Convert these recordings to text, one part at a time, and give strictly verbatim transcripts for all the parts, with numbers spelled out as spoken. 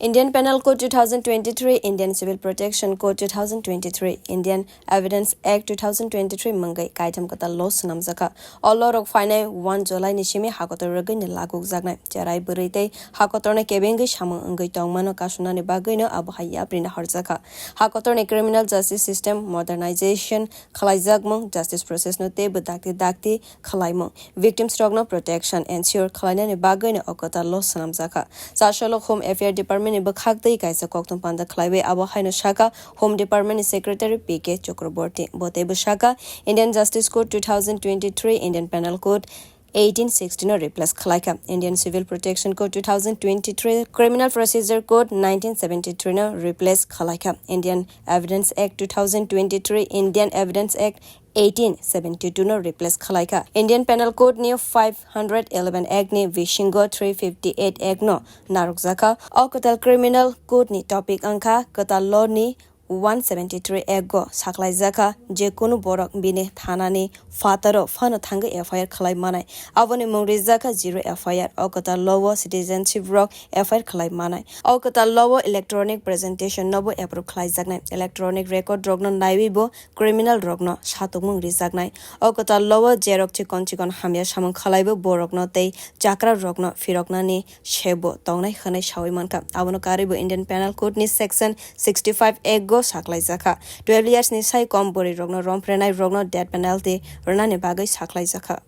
Indian Penal Code two thousand twenty-three, Indian Civil Protection Code two thousand twenty-three, Indian Evidence Act two thousand twenty-three mungwi kaitham kwtal law swnamjakha. O law rok phainai one July ni simi hakotor rwgwini lagukjaknai. Cherai bwrwi tei hakotorno kebengwi samung wngwi tongmano kasunani bagwino abo hai yapri naharjakha. Hakotorni Criminal Justice System Modernization khlaijakmung, justice process no teibo dakti dakti khwlaimung, victims rokno protection ensure khwlainani bagwino o kwtal law swnamjakha. Chasolo Home Affair Department ni bwkhak twi kaisa koktwma panda khwlaiwi abo haino sakha Home Department ni Secretary P K Chakraborty. Bo teibo sakha Indian Justice Code two thousand twenty-three, Indian Penal Code eighteen sixty no replace khwlaikha, Indian Civil Protection Code two thousand twenty-three, Criminal Procedure Code nineteen seventy-three no replace khwlaikha, Indian Evidence Act two thousand twenty-three, Indian Evidence Act eighteen seventy-two no replace khwlaikha. Indian Penal Code ni five hundred eleven Act ni bisingo three fifty-eight Act no narwkjakha. O kwtal Criminal Code ni topic wngkha kwtal law ni one seventy-three Act go saklaijakha, je kunu borok bini thanani phataro phano thangwi F I R khwlai manai. Aboni mung rijakha zero F I R. O kwtal law o citizenship rok F I R khwlai manai. O kwtal law o electronic presentation no bo approve khwlaijaknai. Electronic record rokno naiwi bo criminal rokno satokmung rijaknai. O kwtal law o jerok chikon chikon hamya samung khwlaibo borokno tei chakra rokno phiroknani sebo tongnai hwnwi sawi mankha. Abono karwibo Indian Penal Code ni section sixty-five A go saklaijakha. Twelve years ni sai kom bwrwi rokno romprenai rokno death penalty rwnani bagwi saklaijakha.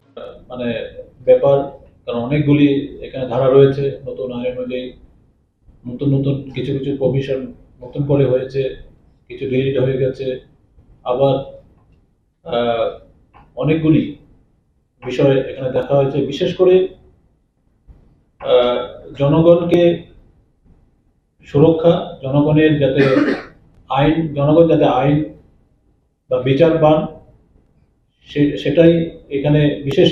মানে ব্যাপার, কারণ অনেকগুলি এখানে ধারা রয়েছে নতুন আইন অনুযায়ী, নতুন নতুন কিছু কিছু প্রভিশন নতুন করে হয়েছে, কিছু ডিলিট হয়ে গেছে, আবার আহ, অনেকগুলি বিষয় এখানে দেখা হয়েছে। বিশেষ করে আহ, জনগণকে সুরক্ষা, জনগণের যাতে আইন, জনগণ যাতে আইন বা বিচার পান, সে- সেটাই এখানে বিশেষ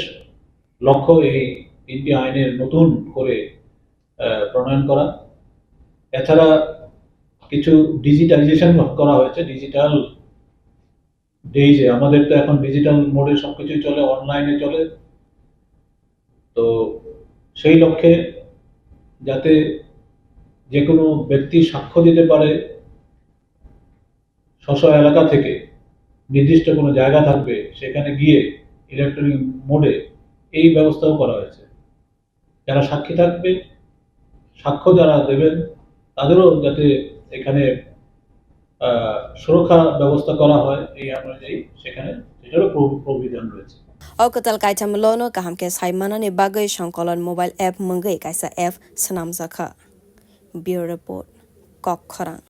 লক্ষ্য এই তিনটি আইনের নতুন করে আহ, প্রণয়ন করা। এছাড়া কিছু ডিজিটাইজেশন করা হয়েছে, ডিজিটাল ডেইজে আমাদের তো এখন ডিজিটাল মোডে সবকিছুই চলে, অনলাইনে চলে। তো সেই লক্ষ্যে যাতে যে কোনো ব্যক্তি সাক্ষ্য দিতে পারে স্ব স্ব এলাকা থেকে, নির্দিষ্ট কোনো জায়গা থাকবে, সেখানে গিয়ে ইলেকট্রনিক মোডে এই ব্যবস্থাও করা হয়েছে। যারা সাক্ষী থাকবে, সাক্ষ্য যারা দেবেন, তাদেরও যাতে এখানে আহ, সুরক্ষা ব্যবস্থা করা হয় এই অনুযায়ী সেখানে সেটারও প্র- প্রবিধান রয়েছে। O kwtal kaitham law no kaham khe sai manani bagwi Songkolon mobile app mungwi kaisa app swnamjakha. Bureau Report, Kok Khorang.